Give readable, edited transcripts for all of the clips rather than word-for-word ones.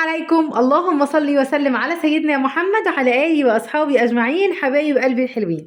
عليكم. اللهم صل وسلم على سيدنا محمد وعلى آله وأصحابه أجمعين. حبايب قلبي الحلوين،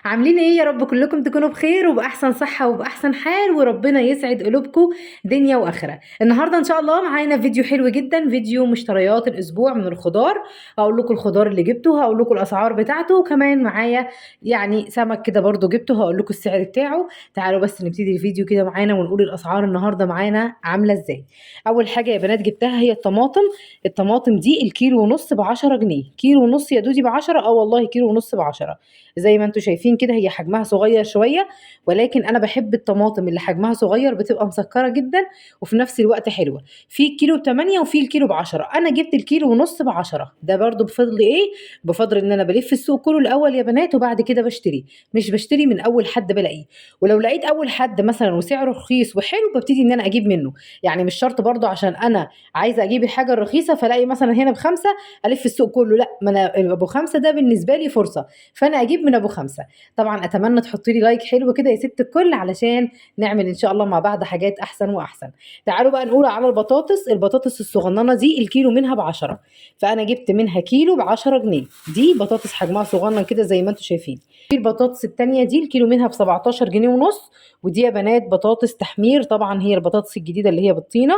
عاملين ايه؟ يا رب كلكم تكونوا بخير وبأحسن صحة وبأحسن حال، وربنا يسعد قلوبكم دنيا وآخرة. النهاردة إن شاء الله معانا فيديو حلو جدا، فيديو مشتريات الأسبوع من الخضار. هقول لكم الخضار اللي جبته، هقول لكم الأسعار بتاعته، وكمان معايا يعني سمك كده برضو جبته هقول لكم السعر بتاعه. تعالوا بس نبتدي الفيديو كده معانا ونقول الأسعار النهاردة معانا عاملة ازاي. أول حاجة يا بنات جبتها هي الطماطم. الطماطم دي الكيلو ونص ب10 جنيه. كيلو ونص يا دودي ب10؟ اه والله كيلو ونص ب10. زي ما انتم شايفين كده هي حجمها صغير شوية، ولكن انا بحب الطماطم اللي حجمها صغير، بتبقى مسكره جدا وفي نفس الوقت حلوة. في الكيلو ب8 وفي الكيلو ب10. انا جبت الكيلو ونص ب10. ده برضو بفضل ايه؟ بفضل ان انا بلف السوق كله الاول يا بنات وبعد كده بشتري، مش بشتري من اول حد بلاقيه. ولو لقيت اول حد مثلا وسعره رخيص وحلو ببتدي ان انا اجيب منه. يعني مش شرط برضو عشان انا عايزه اجيب الحاجة الرخيصة فلاقي مثلا هنا ب5 الف السوق كله، لا، ما انا ابو 5 ده بالنسبة لي فرصة، فانا اجيب من ابو 5. طبعا اتمنى تحطي لي like حلو كده يا ست الكل علشان نعمل ان شاء الله مع بعض حاجات احسن واحسن. تعالوا بقى نقول على البطاطس. البطاطس الصغننه دي الكيلو منها ب10، فانا جبت منها كيلو ب10 جنيه. دي بطاطس حجمها صغنن كده زي ما انتم شايفين. في البطاطس التانية دي الكيلو منها ب17 جنيه ونص، ودي يا بنات بطاطس تحمير، طبعا هي البطاطس الجديدة اللي هي بالطينه.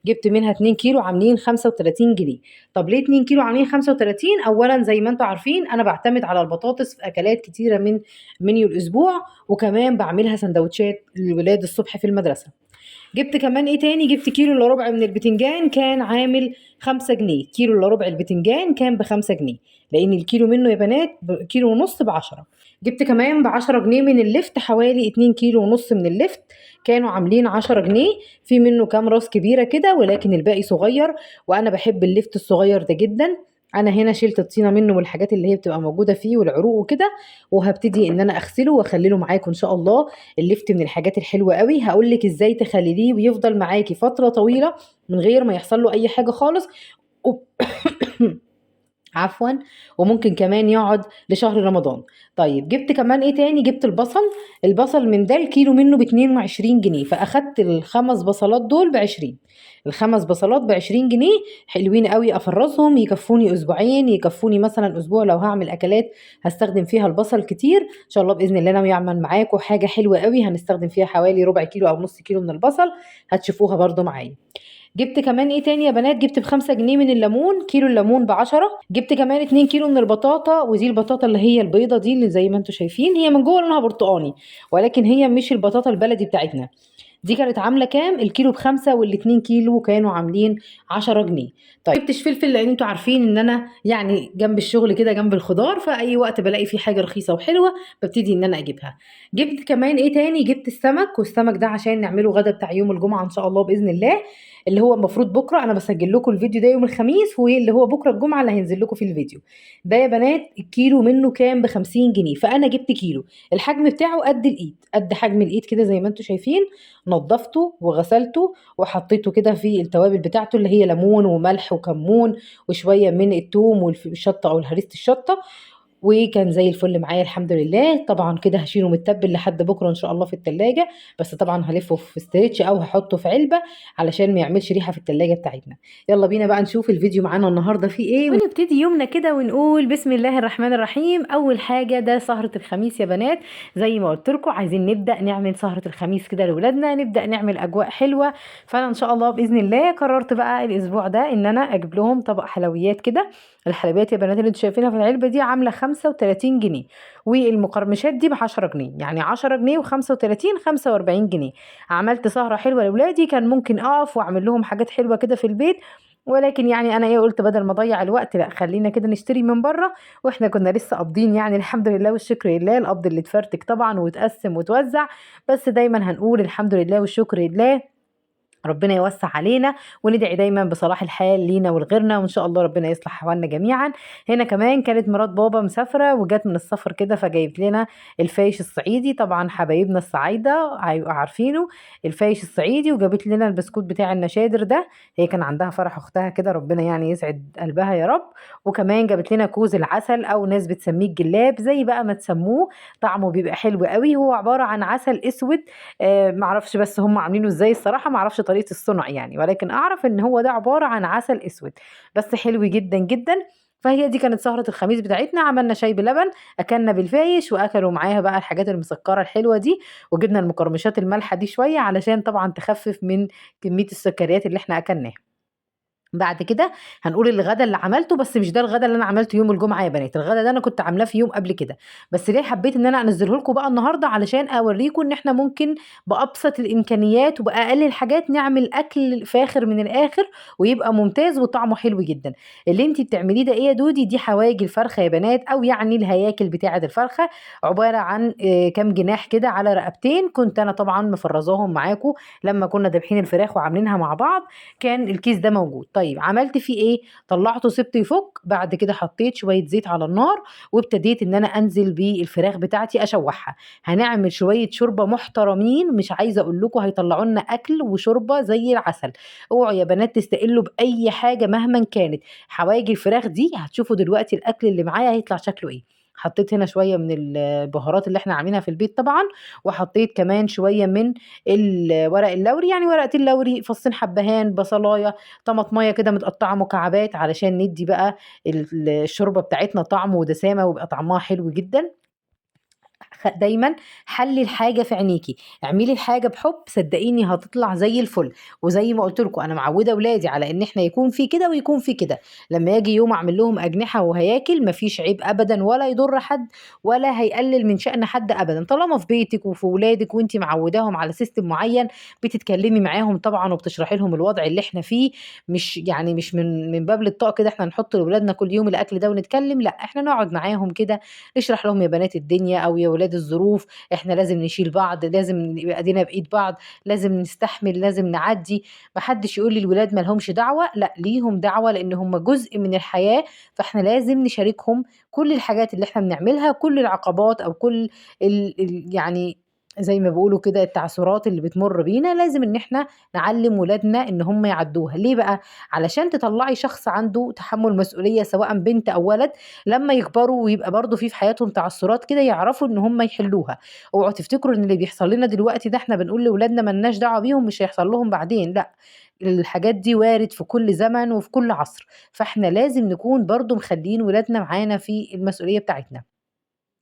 جبت منها 2 كيلو عاملين 35 جنيه. طب ليه 2 كيلو عاملين 35؟ اولا زي ما انتم عارفين انا بعتمد على البطاطس في اكلات كتيرة من منيو الاسبوع، وكمان بعملها سندوتشات للولاد الصبح في المدرسة. جبت كمان ايه تاني؟ جبت كيلو الا ربع من البتنجان، كان عامل 5 جنيه. كيلو الا ربع البتنجان كان ب5 جنيه، لان الكيلو منه يا بنات كيلو ونص ب10. جبت كمان ب10 جنيه من اللفت، حوالي 2 كيلو ونص من اللفت، كانوا عاملين 10 جنيه. في منه كام راس كبيرة كده ولكن الباقي صغير، وانا بحب اللفت الصغير ده جدا. انا هنا شلت الطينه منه والحاجات اللي هي بتبقى موجودة فيه والعروق وكده، وهبتدي ان انا اغسله واخلله معاكم ان شاء الله. اللفت من الحاجات الحلوة قوي، هقول لك ازاي تخلليه ويفضل معاكي فترة طويلة من غير ما يحصل له اي حاجة خالص عفوا، وممكن كمان يقعد لشهر رمضان. طيب جبت كمان ايه تاني؟ جبت البصل. البصل من ده الكيلو منه ب22 جنيه، فاخدت الخمس بصلات دول ب20. الخمس بصلات ب20 جنيه، حلوين قوي، افرزهم يكفوني اسبوعين، يكفوني مثلا اسبوع لو هعمل اكلات هستخدم فيها البصل كتير. ان شاء الله باذن الله ناوي اعمل معاكم حاجة حلوة قوي هنستخدم فيها حوالي ربع كيلو او نص كيلو من البصل، هتشوفوها برده معايا. جبت كمان ايه تاني يا بنات؟ جبت ب5 جنيه من الليمون، كيلو الليمون ب10. جبت كمان 2 كيلو من البطاطا، ودي البطاطا اللي هي البيضة دي اللي زي ما انتم شايفين، هي من جوه لونها برتقاني، ولكن هي مش البطاطا البلدي بتاعتنا. دي كانت عامله كام؟ الكيلو ب5، وال2 كيلو كانوا عاملين 10 جنيه. طيب جبتش فلفل لان انتوا عارفين ان انا يعني جنب الشغل كده جنب الخضار، فاي وقت بلاقي فيه حاجة رخيصة وحلوه ببتدي ان انا اجيبها. جبت كمان ايه تاني؟ جبت السمك، والسمك ده عشان نعمله غدا بتاع يوم الجمعة ان شاء الله باذن الله، اللي هو المفروض بكره. انا بسجل لكم الفيديو ده يوم الخميس، واللي هو بكره الجمعة اللي هينزل لكم في الفيديو ده يا بنات. الكيلو منه كام؟ ب50 جنيه، فانا جبت كيلو. الحجم بتاعه قد الايد، قد حجم الايد كده زي ما انتم شايفين. نظفته وغسلته وحطيته كده في التوابل بتاعته اللي هي ليمون وملح وكمون وشوية من الثوم والشطه او هريسه الشطه، وكان زي الفل معايا الحمد لله. طبعا كده هشيله متبل لحد بكره ان شاء الله في التلاجة، بس طبعا هلفه في stretch او هحطه في علبة علشان ما يعملش ريحه في التلاجة بتاعتنا. يلا بينا بقى نشوف الفيديو معانا النهارده فيه ايه، ونبتدي يومنا كده ونقول بسم الله الرحمن الرحيم. اول حاجة ده سهره الخميس يا بنات، زي ما قلت لكم عايزين نبدا نعمل سهره الخميس كده لاولادنا، نبدا نعمل اجواء حلوة. فانا ان شاء الله باذن الله قررت بقى الاسبوع ده ان انا اجيب لهم طبق حلويات كده. الحلويات يا بنات اللي انتوا شايفينها في العلبة دي عامله 35 جنيه، والمقرمشات دي ب10 جنيه، يعني 10 جنيه و35 45 جنيه. عملت سهره حلوة لاولادي، كان ممكن اقف واعمل لهم حاجات حلوة كده في البيت، ولكن يعني انا ايه قلت بدل ما اضيع الوقت لا خلينا كده نشتري من بره، واحنا كنا لسه قابضين يعني الحمد لله والشكر لله. القبض اللي اتفرتك طبعا واتقسم وتوزع، بس دايما هنقول الحمد لله والشكر لله، ربنا يوسع علينا، وندعي دايما بصلاح الحال لينا ولغيرنا، وان شاء الله ربنا يصلح حوالنا جميعا. هنا كمان كانت مرات بابا مسافرة وجت من السفر كده، فجايبت لنا الفايش الصعيدي، طبعا حبايبنا الصعايده هيبقوا عارفينه الفايش الصعيدي، وجابت لنا البسكوت بتاع النشادر ده، هي كان عندها فرح اختها كده، ربنا يعني يسعد قلبها يا رب. وكمان جابت لنا كوز العسل او ناس بتسميه الجلاب، زي بقى ما تسموه، طعمه بيبقى حلو قوي. هو عبارة عن عسل اسود، معرفش بس هم عاملينه ازاي الصراحة، معرفش طريقة الصنع يعني، ولكن أعرف إن هو ده عبارة عن عسل أسود، بس حلو جدًا، جدًا. فهي دي كانت سهرة الخميس بتاعتنا، عملنا شاي بلبن، أكلنا بالفايش، وأكلوا معاها بقى الحاجات المسكرة الحلوة دي، وجبنا المقرمشات المالحة دي شوية علشان طبعًا تخفف من كمية السكريات اللي إحنا أكلناها. بعد كده هنقول الغدا اللي عملته، بس مش ده الغدا اللي أنا عملته يوم الجمعة يا بنات، الغدا ده أنا كنت عاملاه في يوم قبل كده، بس ليه حبيت إن أنا أنزله لكم بقى النهارده علشان أوريكم إن إحنا ممكن بأبسط الإمكانيات وبأقل الحاجات نعمل أكل فاخر من الآخر ويبقى ممتاز وطعمه حلو جدا. اللي انتي بتعمليه ده إيه يا دودي؟ دي حواجي الفرخة يا بنات، أو يعني الهياكل بتاعة الفرخة، عبارة عن كام جناح كده على رقبتين، كنت أنا طبعا مفرزاهم معاكم لما كنا دابحين الفراخ وعاملينها مع بعض، كان الكيس ده موجود. طيب عملت فيه ايه؟ طلعته سبته يفك، بعد كده حطيت شوية زيت على النار وابتديت ان انا انزل بالفراخ بتاعتي اشوحها. هنعمل شوية شوربة محترمين، مش عايزه اقول لكم هيطلعوا لنا اكل وشوربه زي العسل. اوعوا يا بنات تستقلوا باي حاجة مهما كانت. حواجي الفراخ دي هتشوفوا دلوقتي الاكل اللي معايا هيطلع شكله ايه. حطيت هنا شوية من البهارات اللي احنا عاملينها في البيت طبعا، وحطيت كمان شوية من الورق اللوري، يعني ورقتين لوري، فصين حبهان، بصلايه، طماطميه كده متقطعه مكعبات، علشان ندي بقى الشوربة بتاعتنا طعم ودسامه ويبقى طعمها حلو جدا. دايما حلي الحاجة في عينيكي، اعملي الحاجة بحب، صدقيني هتطلع زي الفل. وزي ما قلت لكم انا معوده اولادي على ان احنا يكون في كده ويكون في كده، لما يجي يوم اعمل لهم اجنحة وهياكل مفيش عيب ابدا، ولا يضر حد ولا هيقلل من شأن حد ابدا، طالما في بيتك وفي ولادك وانت معوداهم على system معين، بتتكلمي معاهم طبعا وبتشرحي لهم الوضع اللي احنا فيه، مش يعني مش من باب الطاقة كده احنا نحط لاولادنا كل يوم الاكل ده ونتكلم، لا احنا نقعد معاهم كده نشرح لهم يا بنات الدنيا او يا ولاد الظروف، احنا لازم نشيل بعض، لازم نبقى ايدينا بايد بعض، لازم نستحمل، لازم نعدي. محدش يقول لي الولاد ما لهمش دعوه، لا ليهم دعوه، لان هم جزء من الحياة، فاحنا لازم نشاركهم كل الحاجات اللي احنا بنعملها، كل العقبات او كل يعني زي ما بيقولوا كده التعثرات اللي بتمر بينا، لازم ان احنا نعلم ولادنا ان هم يعدوها. ليه بقى؟ علشان تطلعي شخص عنده تحمل مسؤولية، سواء بنت او ولد، لما يكبروا ويبقى برضو في حياتهم تعثرات كده يعرفوا ان هم يحلوها. اوعوا تفتكروا ان اللي بيحصل لنا دلوقتي ده احنا بنقول لولادنا ملناش دعوة بيهم مش هيحصل لهم بعدين، لا، الحاجات دي وارد في كل زمن وفي كل عصر، فاحنا لازم نكون برضو مخلين ولادنا معانا في المسؤولية بتاعتنا.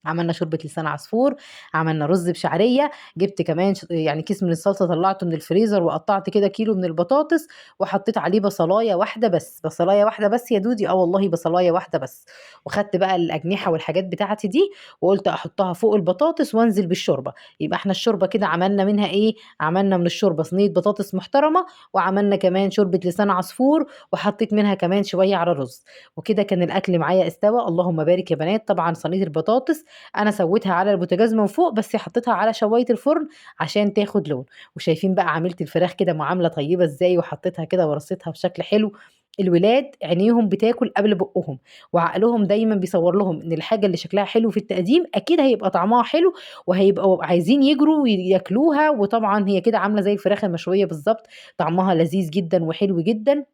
عملنا شوربة لسان عصفور، عملنا رز بشعرية، جبت كمان يعني كيس من الصلصة طلعته من الفريزر، وقطعت كده كيلو من البطاطس وحطيت عليه بصلاية واحدة بس، بصلاية واحدة بس يا دودي، والله بصلاية واحدة بس. وخدت بقى الأجنحة والحاجات بتاعتي دي وقلت أحطها فوق البطاطس وانزل بالشوربة. يبقى احنا الشوربة كده عملنا منها ايه؟ عملنا من الشوربة صينية بطاطس محترمة، وعملنا كمان شوربة لسان عصفور، وحطيت منها كمان شوية على الرز، وكده كان الأكل معايا استوى. اللهم بارك يا بنات. طبعا صينية البطاطس انا سويتها على البوتاجاز من فوق، بس حطيتها على شوايه الفرن عشان تاخد لون. وشايفين بقى عملت الفراخ كده معاملة طيبة ازاي، وحطيتها كده ورصيتها بشكل حلو. الولاد عينيهم بتاكل قبل بقهم، وعقلهم دايما بيصور لهم ان الحاجة اللي شكلها حلو في التقديم اكيد هيبقى طعمها حلو، وهيبقوا عايزين يجروا وياكلوها. وطبعا هي كده عامله زي الفراخ المشويه بالظبط، طعمها لذيذ جدا وحلو جدا.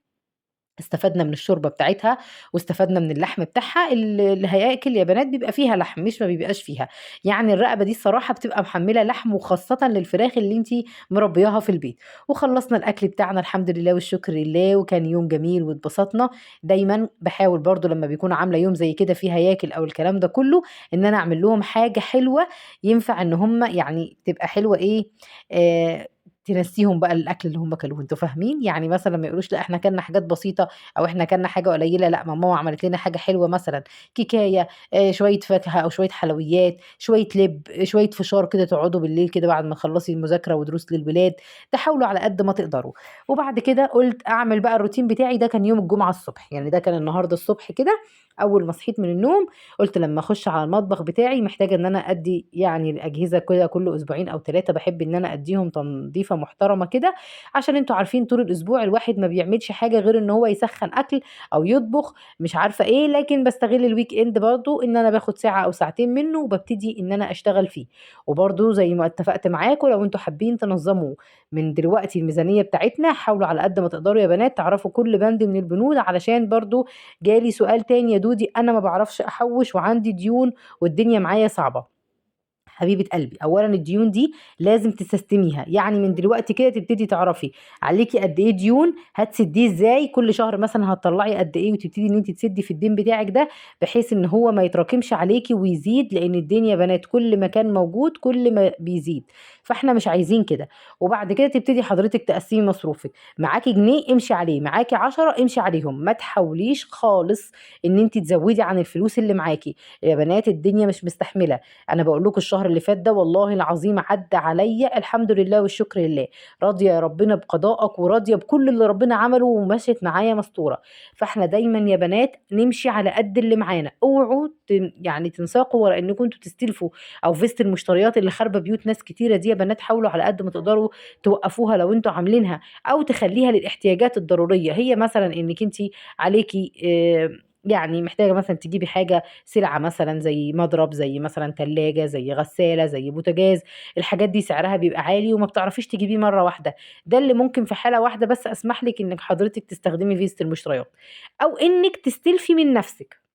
استفدنا من الشوربة بتاعتها واستفدنا من اللحم بتاعها. اللي هياكل يا بنات بيبقى فيها لحم، مش ما بيبقاش فيها، يعني الرقبة دي الصراحة بتبقى محمله لحم، وخاصة للفراخ اللي انتي مربياها في البيت. وخلصنا الاكل بتاعنا الحمد لله والشكر لله، وكان يوم جميل واتبسطنا. دايما بحاول برضو لما بيكون عامله يوم زي كده فيها ياكل او الكلام ده كله ان انا اعمل لهم حاجة حلوة ينفع ان هم يعني تبقى حلوة ايه، تنسيهم بقى الاكل اللي هم كلوه، انتوا فاهمين؟ يعني مثلا ما يقولوش لا احنا كلنا حاجات بسيطة او احنا كلنا حاجة قليله، لا ماما عملت لنا حاجة حلوة، مثلا كيكايه، شوية فاكهة او شوية حلويات، شوية لب، شوية فشار كده، تقعدوا بالليل كده بعد ما تخلصي المذاكرة ودروس للولاد، تحاولوا على قد ما تقدروا. وبعد كده قلت اعمل بقى الروتين بتاعي. ده كان يوم الجمعة الصبح، يعني ده كان النهارده الصبح كده اول ما صحيت من النوم قلت لما اخش على المطبخ بتاعي محتاجه ان انا ادي يعني الاجهزة كده كل اسبوعين او 3، بحب ان انا اديهم تنظيفه محترمه كده، عشان انتوا عارفين طول الاسبوع الواحد ما بيعملش حاجة غير ان هو يسخن اكل او يطبخ مش عارفه ايه، لكن بستغل ال weekend برضو ان انا باخد ساعة او ساعتين منه وببتدي ان انا اشتغل فيه. وبرضو زي ما اتفقت معاكم لو انتوا حابين تنظموا من دلوقتي الميزانية بتاعتنا، حاولوا على قد ما تقدروا يا بنات تعرفوا كل بند من البنود، علشان برضو جالي سؤال تاني يا دودي انا ما بعرفش احوش وعندي ديون والدنيا معايا صعبة. حبيبة قلبي، أولًا الديون دي لازم تسستميها، يعني من دلوقتي كده تبتدي تعرفي عليكِ قد إيه ديون، هتسديه إزاي، كل شهر مثلًا هتطلعي قد إيه، وتبتدي إن أنتِ تسدي في الدين بتاعِك ده، بحيث إن هو ما يتراكمش عليكِ ويزيد، لإن الدين يا بنات كل ما كان موجود كل ما بيزيد، فإحنا مش عايزين كده. وبعد كده تبتدي حضرتك تقسمي مصروفِك، معاكِ جنيه امشي عليه، معاكِ 10 امشي عليهم، ما تحاوليش خالص إن أنتِ تزودي عن الفلوس اللي معاكِ. يا بنات الدنيا مش مستحملة، أنا باقول لكم الشهر اللي فات ده والله العظيم عدى عليا الحمد لله والشكر لله، راضية يا ربنا بقضائك وراضية بكل اللي ربنا عمله ومشيت معايا مستورة. فاحنا دايما يا بنات نمشي على قد اللي معانا، اوعوا يعني تنساقوا ورا انكم انتوا تستلفوا او فيست المشتريات اللي خاربه بيوت ناس كتيرة دي. يا بنات حاولوا على قد ما تقدروا توقفوها لو انتوا عاملينها، او تخليها للاحتياجات الضرورية. هي مثلا انك انت عليكي يعني محتاجة مثلا تجيبي حاجة سلعة مثلا زي مضرب، زي مثلا تلاجة، زي غسالة، زي بوتاجاز، الحاجات دي سعرها بيبقى عالي وما بتعرفيش تجيبيه مرة واحدة. ده اللي ممكن في حالة واحدة بس اسمح لك انك حضرتك تستخدمي فيزة المشتريات، او انك تستلفي من نفسك.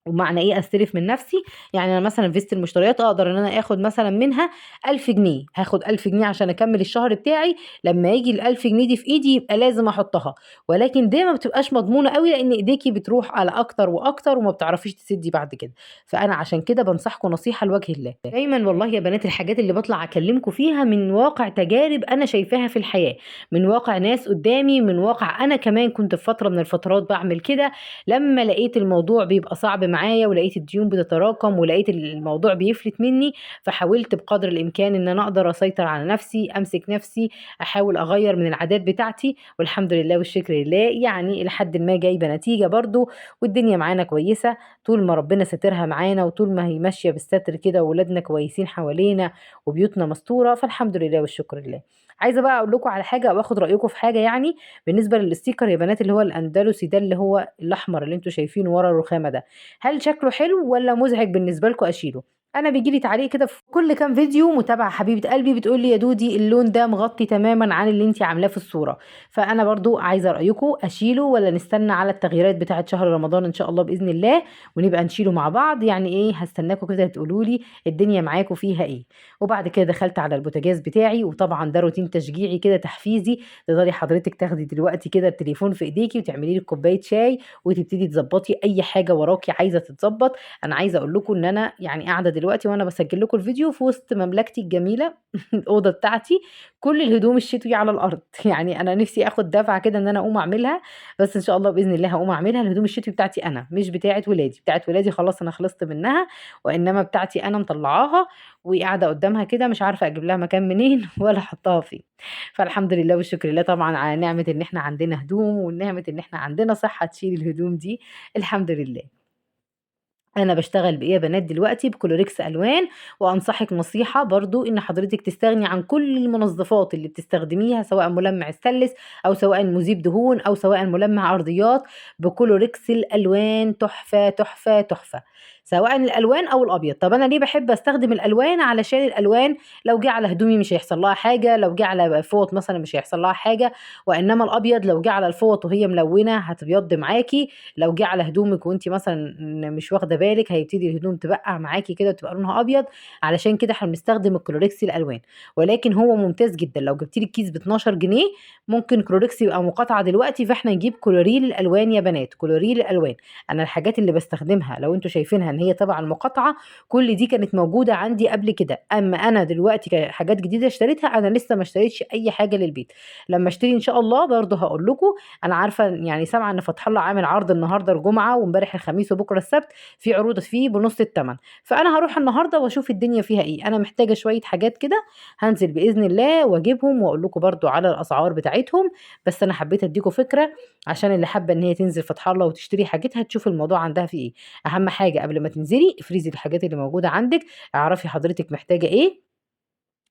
ومعنى ايه استلف من نفسي؟ يعني انا مثلا فيزة المشتريات اقدر ان انا اخد مثلا منها 1000 جنيه، هاخد 1000 جنيه عشان اكمل الشهر بتاعي، لما يجي ال1000 جنيه دي في ايدي يبقى لازم احطها. ولكن دي ما بتبقاش مضمونه قوي، لان ايديكي بتروح على اكتر واكتر وما بتعرفيش تسدي بعد كده. فانا عشان كده بنصحكم نصيحة لوجه الله دايما والله يا بنات، الحاجات اللي بطلع اكلمكم فيها من واقع تجارب انا شايفاها في الحياة، من واقع ناس قدامي، من واقع انا كمان كنت في فترة من الفترات بعمل كده. لما لقيت الموضوع بيبقى صعب معايا ولقيت الديون بتتراكم ولقيت الموضوع بيفلت مني، فحاولت بقدر الامكان ان انا اقدر اسيطر على نفسي، امسك نفسي، احاول اغير من العادات بتاعتي، والحمد لله والشكر لله يعني الى حد ما جايبه نتيجة برضو، والدنيا معانا كويسة طول ما ربنا ساترها معانا وطول ما هي ماشية بالستر كده، وولادنا كويسين حوالينا وبيوتنا مستورة، فالحمد لله والشكر لله. عايزه بقى اقول لكم على حاجة او اخد رايكم في حاجة، يعني بالنسبة لل sticker يا بنات اللي هو الاندلسي ده اللي هو الاحمر اللي انتوا شايفينه ورا الرخامه ده، هل شكله حلو ولا مزعج بالنسبة لكم اشيله؟ انا بيجي لي تعليق كده في كل كام فيديو متابعه حبيبه قلبي بتقول لي يا دودي اللون ده مغطي تماما عن اللي انت عاملاه في الصورة، فانا برضو عايزه رايكم اشيله ولا نستنى على التغييرات بتاعه شهر رمضان ان شاء الله باذن الله ونبقى نشيله مع بعض؟ يعني ايه، هستناكم كده تقولوا لي الدنيا معاكم فيها ايه. وبعد كده دخلت على البوتاجاز بتاعي، وطبعا ده روتين تشجيعي كده تحفيزي، تقدري حضرتك تاخدي دلوقتي كده التليفون في ايديكي وتعملي لك كوباية شاي وتبتدي تظبطي اي حاجة وراكي عايزه تتظبط. انا عايزه اقول لكم ان انا يعني قاعدة دلوقتي وانا بسجل لكم الفيديو في وسط مملكتي الجميلة الاوضة بتاعتي، كل الهدوم الشتوي على الارض يعني انا نفسي اخد دفعه كده ان انا اقوم اعملها، بس ان شاء الله باذن الله هقوم اعملها. الهدوم الشتوي بتاعتي انا، مش بتاعه ولادي، بتاعه ولادي خلاص انا خلصت منها، وانما بتاعتي انا مطلعاها وقاعدة قدامها كده مش عارفه اجيب لها مكان منين ولا احطها فين. فالحمد لله والشكر لله طبعا على نعمه ان احنا عندنا هدوم ونعمه ان احنا عندنا صحة تشيل الهدوم دي، الحمد لله. انا بشتغل بايه يا بنات دلوقتي؟ بكلوريكس الوان. وانصحك نصيحة برضو ان حضرتك تستغني عن كل المنظفات اللي بتستخدميها، سواء ملمع ستانلس او سواء مذيب دهون او سواء ملمع ارضيات، بكلوريكس الالوان تحفة تحفة تحفة، سواء الالوان او الابيض. طب انا ليه بحب استخدم الالوان؟ علشان الالوان لو جه على هدومي مش هيحصل لها حاجة، لو جه على فوط مثلا مش هيحصل لها حاجة، وانما الابيض لو جه على الفوط وهي ملونة هتبيض معاكي، لو جه على هدومك وانت مثلا مش واخده بالك هيبتدي الهدوم تبقع معاكي كده وتبقى لونها ابيض. علشان كده احنا بنستخدم الكلوريكس الالوان، ولكن هو ممتاز جدا. لو جبتي لك كيس ب 12 جنيه ممكن كلوريكس يبقى مقاطعه دلوقتي، فاحنا نجيب كلوريل الالوان يا بنات، كلوريل الالوان. انا الحاجات اللي بستخدمها لو انتوا شايفينها ان هي تبع المقاطعة كل دي كانت موجودة عندي قبل كده، اما انا دلوقتي حاجات جديدة اشتريتها، انا لسه ما اشتريتش اي حاجة للبيت. لما اشتري ان شاء الله برضه هقول لكم. انا عارفه يعني سامعه ان فتح الله عامل عرض النهارده الجمعة وامبارح الخميس وبكره السبت، في عروض فيه بنص الثمن، فانا هروح النهارده واشوف الدنيا فيها ايه. انا محتاجه شوية حاجات كده، هنزل باذن الله واجيبهم واقول لكم برضو على الاسعار بتاعتهم. بس انا حبيت اديكم فكرة عشان اللي حابة ان هي تنزل فتح الله وتشتري حاجتها تشوف الموضوع عندها فيه ايه. اهم حاجة قبل ما تنزلي افرزي الحاجات اللي موجودة عندك، اعرفي حضرتك محتاجه ايه.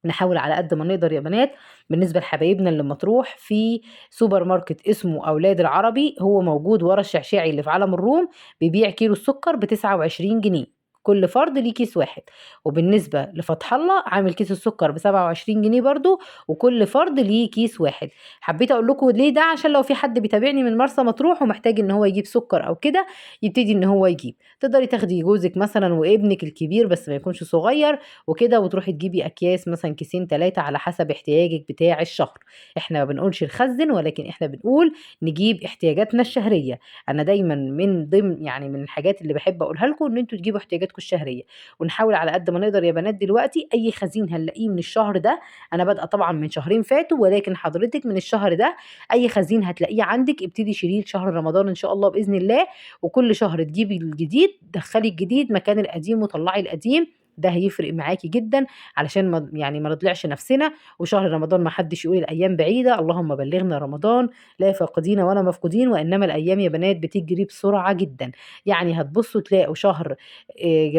نحاول على قد ما نقدر يا بنات. بالنسبة لحبايبنا اللي مطروح في سوبر ماركت اسمه اولاد العربي، هو موجود ورا الشعشاعي اللي في عالم الروم، بيبيع كيلو السكر ب 29 جنيه. كل فرد ليه كيس واحد. وبالنسبة لفتح الله عامل كيس السكر ب27 جنيه برضو، وكل فرد ليه كيس واحد. حبيت اقول لكم ليه ده، عشان لو في حد بيتابعني من مرسى مطروح ومحتاج ان هو يجيب سكر او كده يبتدي ان هو يجيب. تقدري تاخدي جوزك مثلا وابنك الكبير بس ما يكونش صغير وكده، وتروحي تجيبي اكياس مثلا كيسين 3 على حسب احتياجك بتاع الشهر. احنا ما بنقولش نخزن، ولكن احنا بنقول نجيب احتياجاتنا الشهرية. انا دايما من ضمن يعني من الحاجات اللي بحب اقولها لكم ان انتوا تجيبوا احتياجاتكم الشهرية، ونحاول على قد ما نقدر يا بنات دلوقتي اي خزين هنلاقيه من الشهر ده، انا بادئه طبعا من شهرين فاتوا، ولكن حضرتك من الشهر ده اي خزين هتلاقيه عندك ابتدي شيليه لشهر رمضان ان شاء الله باذن الله. وكل شهر تجيبي الجديد، دخلي الجديد مكان القديم وطلعي القديم، ده هيفرق معاكي جدا علشان ما يعني ما نطلعش نفسنا. وشهر رمضان ما حدش يقول الايام بعيدة، اللهم بلغنا رمضان لا فاقدين ولا مفقودين، وانما الايام يا بنات بتجري بسرعة جدا. يعني هتبصوا تلاقوا شهر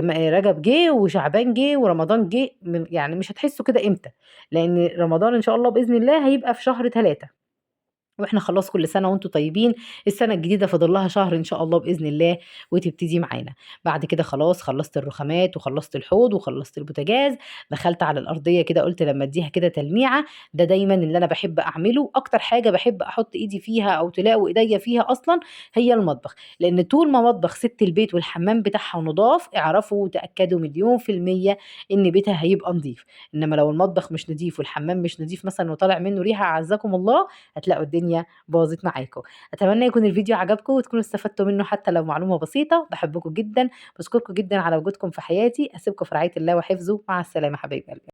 رجب جه وشعبان جه ورمضان جه، يعني مش هتحسوا كده امتى، لان رمضان ان شاء الله باذن الله هيبقى في شهر 3، واحنا خلاص كل سنة وانتم طيبين، السنة الجديدة فاضل لها شهر ان شاء الله باذن الله وتبتدي معانا. بعد كده خلاص خلصت الرخامات وخلصت الحوض وخلصت البوتاجاز، دخلت على الارضية كده قلت لما اديها كده تلميعه. ده دايما اللي انا بحب اعمله، اكتر حاجة بحب احط ايدي فيها او تلاقوا ايديا فيها اصلا هي المطبخ، لان طول ما مطبخ ست البيت والحمام بتاعها نضاف اعرفوا وتاكدوا 1,000,000% ان بيتها هيبقى نضيف. انما لو المطبخ مش نضيف والحمام مش نضيف مثلا وطالع منه ريحه اعزكم الله، هتلاقوا الدنيا باظت معاكم. اتمنى يكون الفيديو عجبكم وتكونوا استفدتوا منه حتى لو معلومة بسيطة. بحبكم جدا، بشكركم جدا على وجودكم في حياتي، اسيبكم في رعاية الله وحفظه. مع السلامة حبايب قلبي.